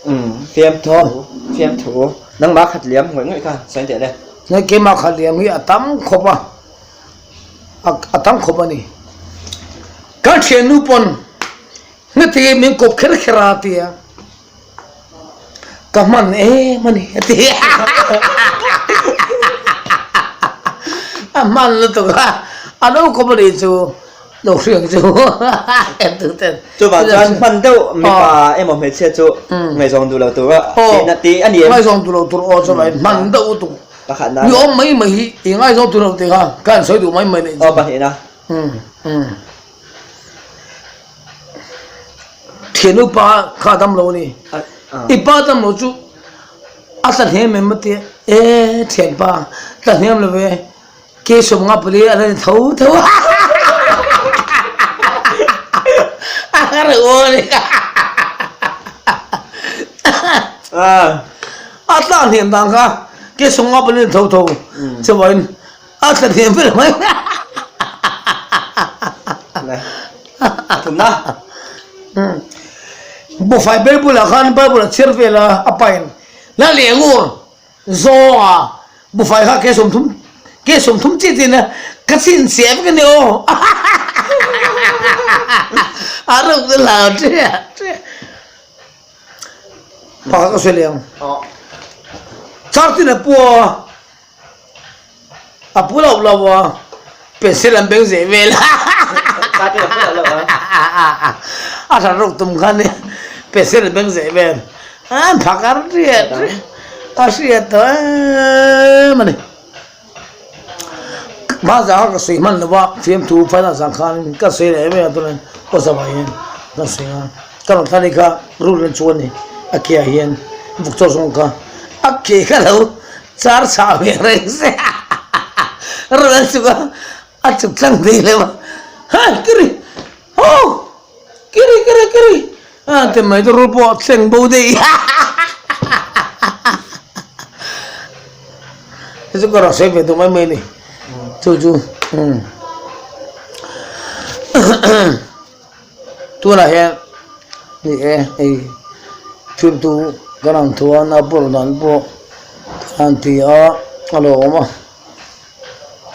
Fiamthu, fiamthu, nangmah khat liam ngawih ngawih kha sawi teh le. Nge keimah khat liam hi a tam khawp a, a tam khawp a ni. Ka thiannu pawn heti min kawp kher kher a tia ka hman em a ni a ti. A hman lutuk a, a lo kawp a nih chu. Lo hriang chu en tu ten. Chuvang chuan hman deuh mipa emaw hmeichhia chu ngaihzawng duh lo tur a tihna tih a ni em? Ngaihzawng duh lo tur aw chuan hman deuh u tuk. Pakhatna. Mi awm mai mai hi i ngaihzawng duh lo tih kha ka han sawi duh mai mai neih chu. Aw pahnihna. Thian upa kha dam lo a ni. I pa dam lo chu a tla hnem em a tia e thianpa tla hnem lo ve. Ke sawmnga pali a la ni tho tho a. A har aw a ni. A tla hniam dan kha ke sawmnga pali a ni tho tho chuvain a tla hniam ber mai. Thumna. Bufai bel bulah khan Bible a chhiar vel a, a pain la leng ur. Zawnga bufai kha ke 30 ke 30 chi tin a ka chin chiah vek a ni aw a ruk chu hlau ṭiah ṭiah pakhat ka sawi leh ang chartin a pu a a pu loh lo a pencil an beng zeh vel a that ruk tum khan pencil an beng zeh vel an phakar riat a hriat tawh em a ni hma zah kha ka sawi hman lo va fiamthu final zah khan ka sawi leh em em a tunah aw zawhah hian ka sawi a ka rawn thla ni kha rul an chu a ni a ke ah hian vuk chaw zawng kha a ke kha lo. Char chhah ve reng se rawn an chuk a, a chuk tlang thei lo a, ha kiri haw kiri kiri kiri a ti mai chu rul pawh a thleng bo daih hei chu ka rawn sawi ve duh mai mai a ni chu chu umm Tunah hian ni e hei thiltu kan ang chuan a pawlh dan pawh an ti a a lo awm a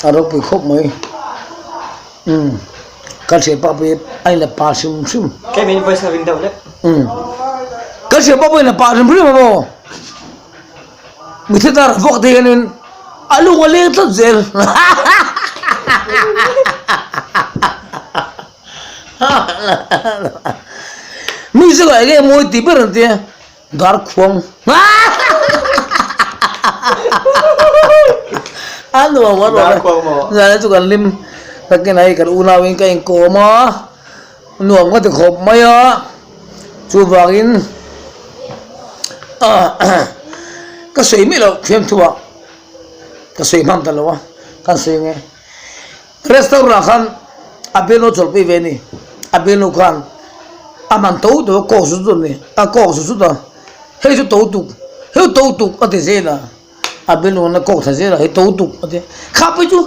a ropui khawp mai umm ka thianpa pawh hi a inla pa hrim hrim umm ka thianpa pawh a inla pa hrim hrim a maw. Mitthi tar vawk te hianin a lung a leng tlat zel. Mi chu enge mawi ti ber an tia dar khuang. A nuam a nuam e. Zan chu kan hlim takin hei kan unau in ka inkawm a. Nuam ka ti khawp mai a, chuvangin ka sawi miah loh thiamthuah ka sawi hman ta lo a, kan sawi nge. Restaurant ah khan a bialnu chawlhpui ve a ni, a bialnu khan a man to to a kawk zut zut a ni, a kawk zut zut a, hei chu to tuk, hei chu to tuk a ti zel a. A bialnu na kawk thla zel a hei to tuk a ti kha pawh chu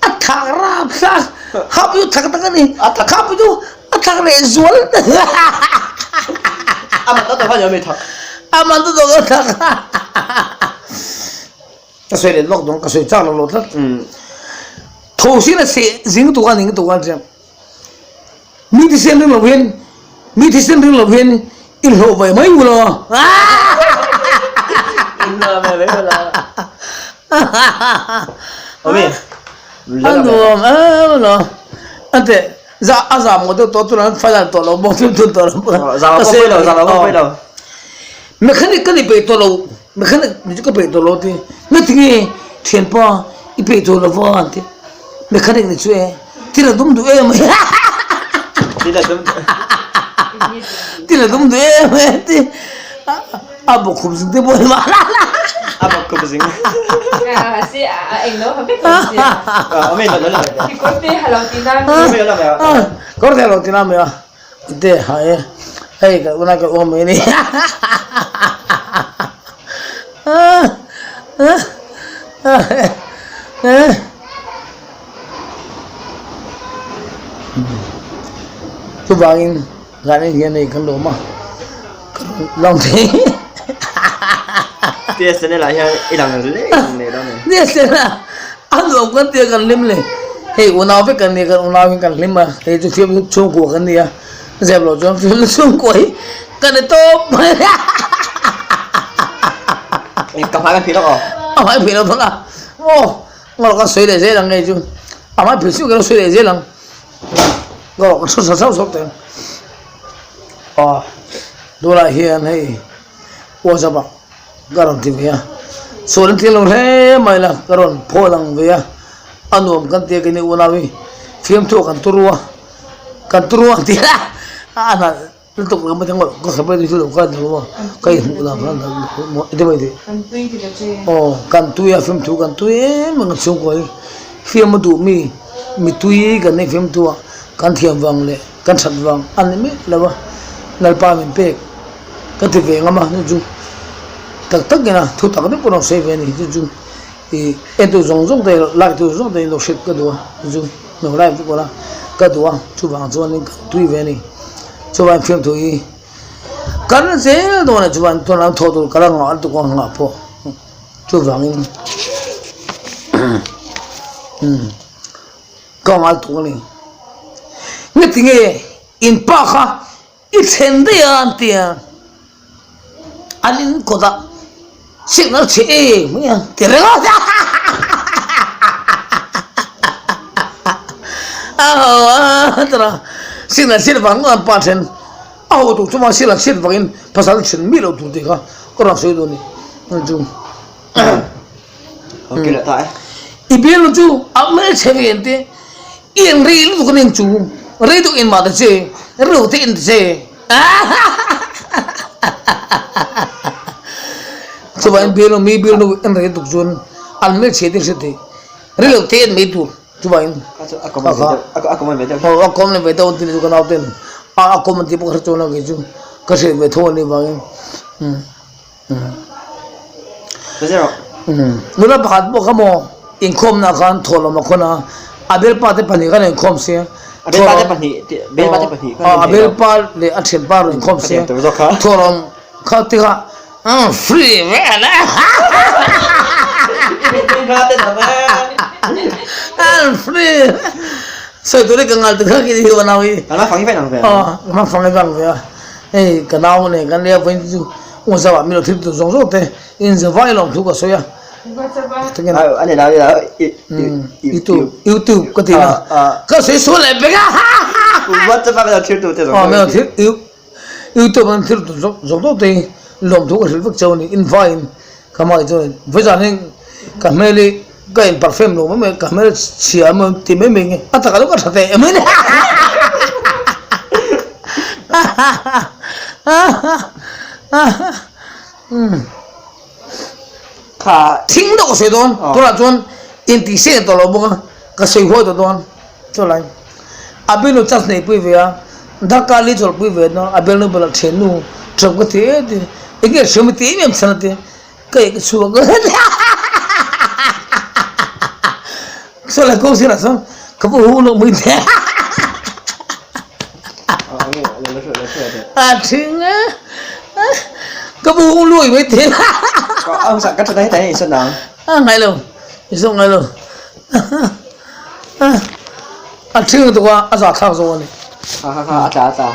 a thak rap thlak kha pawh chu thak tak a ni kha pawh chu a thak leh zual A man ta tawh a ni thak a man ta tawh a thak ka sawi leh lawk dawn ka sawi chak lo lo tlat tho sin a seh zing tuk a ning tuk a chuan Mi thisen ring lo hian mi thisen ring lo hian i hlawh ve mai ula. Inhlawh ve mai ula. Awmi. A nuam em lo. Ante za a zam ngawt deuh tawh tunah final tawh lo bawk tun tawh lo. Zam a pawh pui lo zam a pawh pui lo. Mechanic ka ni peih tawh lo mechanic ni chu ka peih tawh lo ti. Ngatinge thianpa i peih tawh lo va an ti. Mechanic ni chu e. Thil a dum duh em mai Thil a dum duh Thil a dum duh em mai ti a bawk khup zing te pawh ni mahla A bawk khup zing Kawr te lo ti na mai a te ha e hei ka una ka awm mai ni Chuvangin zan en hian hei kan lawm a, ka rawn lang thei. TS channel ah hian i lang leh lang leh dawn em? TS channel ah a nuam kan tia kan hlim le. Hei unau vek kan nia kan unau hian kan hlim a, hei chu fiamthu chhungkua kan nia, zep loh chuan fiamthu chhungkua hi kan ni tawp mai. Ka hmai kan phih lawk aw. A hmai phih lawk dawn a, aw ngaw kan sawi leh zel ang ngei chu, a hmai phih suh kan sawi leh zel ang. Ngaw kan sawi sauh sauh teh ang. Aw tunah hian hei WhatsApp ah ka rawn ti ve a, sawi an tling lo hle mai la ka rawn phaw lang ve a, a nuam kan tia keini unau hi fiamthu ah kan turu a, kan turu ang tih a a nalh lutuk lo mai thei ka sawi pawh lo kha ni lo a, ka inhmuh dan kha a nalh lo aw kan tui a fiamthu kan tui em em a chhungkua hi fiam a duh mi mitui kan nei fiamthu ah kan thiam vang leh. Kan that vang a ni miah lo a, Lalpa min pek ka ti ve ngam a, chu chu tak tak ina thu tak deuh pawh rawn sawi ve a ni, chu chu ih entu zawng zawng te like tu zawng te in lo hrilh ka duh a, chu chu lo like vek ula ka duh a, chuvang chuanin ka tui ve a ni, chuvangin fiamthu hi kan zel dawn a chuan tunah thawh tur ka la nghah lutuk a nghah pawh chuvangin umm. Ka ngal tuk a ni. Ngati nge in pa kha i thlen daih a an ti a, an in kawtah signal chhe em mai a ti reng a. A ho a tawrh a, signal chhiat vang an pa then a ho tuk chuan signal chhiat vangin pasal then miah lo tur tih kha ka rawn sawi dawn a ni chu. I bialnu chu a hmelchhe ve an ti, i en rei lutuk a ning chu, rei deuh en mah ta che, reu te en ta che. Chuvangin bialnu mi bialnu en rei lutuk chuan an hmelchhe te hriat theih, rei lo te en mai tur chuvangin a kawm ve deuh an ti leh chu ka nauten a kawm an tih pawh ka hre chuang lo kei chu ka hriat ve tho a nih vangin. Nula pakhat pawh kha maw inkhawmna khan thawhlawm a khawn a, a bialpa te pahnih khan inkhawm se, A bialpa te pahnih bialpa te pahnih khan a bialpa leh a thianpa rawn inkhawm se, thawhlawm kha te kha free vel a an free sawi tur hi ka ngal te kha khi hi nau hi ka la fang hi vek ang ve a ka la fang hi vek ang ve a hei ka nau nen kan nia vawiin chu Whatsapp ah min lo thil tur zawng zawng te in za vai lawm thu ka sawi a YouTube YouTube ka ti na ka sawi sual leh pek a WhatsApp ah min lo thil tur te zawng zawng te YouTube ah thil tur zawng zawng te lawm thu ka hrilh vek cheu a ni in vai in ka hmai chuan vawiin hi ka hmel hi ka in perfume lo mai mai ka hmel chhia emaw ti mai mai nge a takah chu ka tha teh em a ni. Thing deuh ka sawi dawn tunah chuan intih seng tawh lo bawk a ka sawi huai tawh dawn chulai a bialnu chance neih pui ve a darkar li chawlhpui ve dawn a bialnu bulah thiannu ṭawp ka ti em ti enge hriam i ti em em chhan a ti. Ka ih ka chhuak Saw lai kawng sirah chuan ka va hu loh mai te. A thing a. Ka va hu lui mai te. Ka tha hetah hian i sawn ang. A ngai lo. I sawn ngai lo. A thing lutuk a, a zahthlak zawk a ni. Ha ha ha a tla a tla.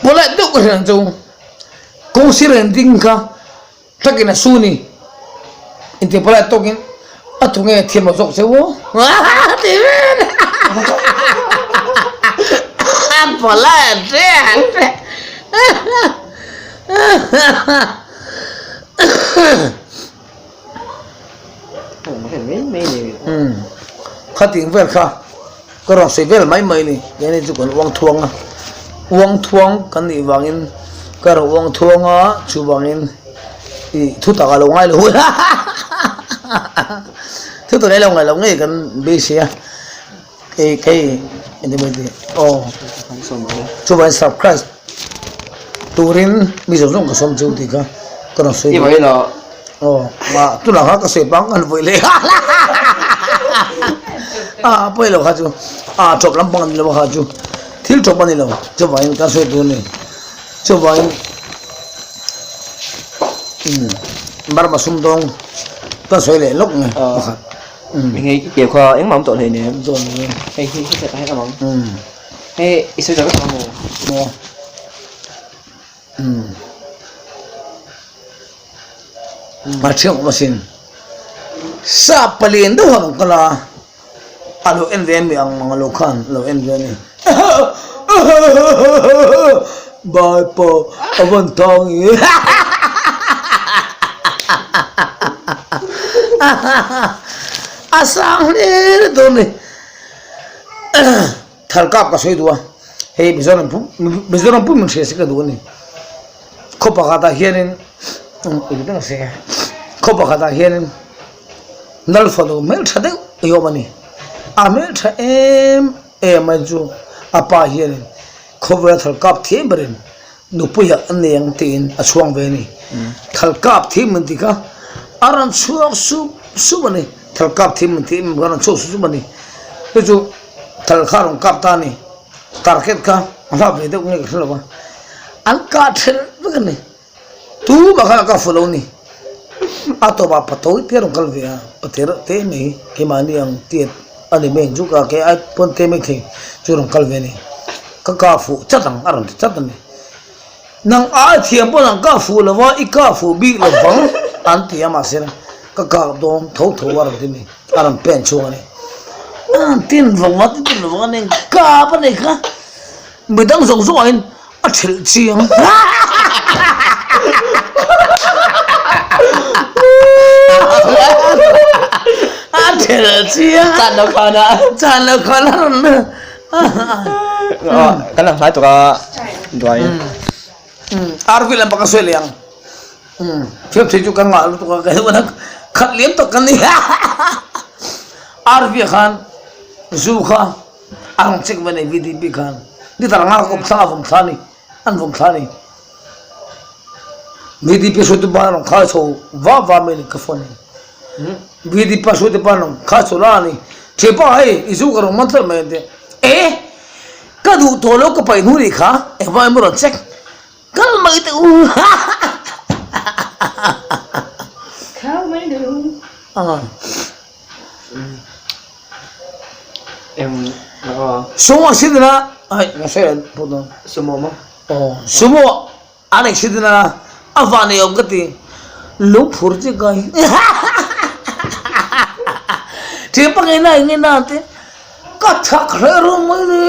Pawlai deuh ka hriat ang chu. Kawng sir en ding kha tlakin a su ni inti pawh lai tawkin a thu nge thiam lo zawk che u ti vel a pawlai a hle a hle Khating vel kha ka rawn sawi vel mai mai a ni keini chu kan uang thuang a uang thuang kan nih vangin ka rawn uang thuang a chuvangin ih thu tak a lo ngai lo thu tak a lo ngai lo ngei kan beisei a. Kei kei engti mai tih aw chuvangin subscribe turin mi zawng zawng ka sawm chu tih kha ka rawn sawi duh aw mah tunah kha ka sawi pang an vawi leh a a pawi lo kha chu a tawp lampang a ni lo kha chu thil tawp a ni lo chuvangin ka sawi tur a ni chuvangin. Burma sumdawng ka sawi leh lawk nge pakhat. Hei i keu kha engmah awm tawh hlei nem. Hei hi hi chet ah hian awm ang. Hei i sawi zawk vek ang maw? A thiang awm asin. Sap palian deuh han awm kal a. A lo en ve mi ang mang lo khan a lo en ve a ni. Bai pa a van tang i. A sang hle dawn ni. Thalkap ka sawi duh a, hei Mizoram pum Mizoram pum min hria se ka duh a ni. Khaw pakhatah hianin khaw pakhatah hianin Nal fanu hmeltha deuh i awm a ni. A hmeltha em em mai chu a pa hianin khawvela thalkap thiam berin nupuiah a nei ang tiin a chhuang ve a ni. Thalkap thiam an tih kha a rawn chhuak sup sup a ni. Thalkap thiam an tih em em kha a rawn chhuak sup sup a ni. Chu chu thal kha a rawn kap ta a ni. Target kha a hlap ve deuh nge ka hre lo va, an kah thelh vek a ni. Tumah khan a ka fu lo ni. A tawpah patawi te a rawn kal ve a, pate reuh te mai keimahni ang tiat a ni mai ang chu ka ke ai pawn te mai thei chu a rawn kal ve a ni. Ka ka fuh chat ang a rawn ti chat a ni. Nang ai thiam pawn ang ka fuh lo va, i ka fuh bik lo vang an ti a mahse ka kak dawn tho tho a rawn ti ni, a rawn pen chhuak a ni. Tin vang a tin vang a ni kap a ni kha. Midang zawng zawng aiin a thelh chiang. A thelh chiang. Chan lo khan a. Chan lo khan a rawn. Kan lang hlai tuk a duai. RV lam bak a sawi leh ang. Thiam thei chu kan ngah lutuk a ka heuh a khat liam tak kan ni. RV ah khan zu kha A rawn check ve nei VDP khan ni tar nga kawp thla a vawm thla ni an vawm thla ni VDP hruaitu pa rawn khai chho va va mai ni ka phone in VDP hruaitu pa rawn khai chho la ni thianpa hei i zu ka rawn man tlat mai an ti e ka duh tawh lo ka paih hnu nih kha engvang emaw rawn check kal mai teh u Kal mai teh u. Sumo accident a ai ka hre pawh dawn. Sumo maw? Aw sumo an accident a a van ei awm ka ti lungphur chi kai thian pakhat ina eng ina te ka thak hle rum mai ni.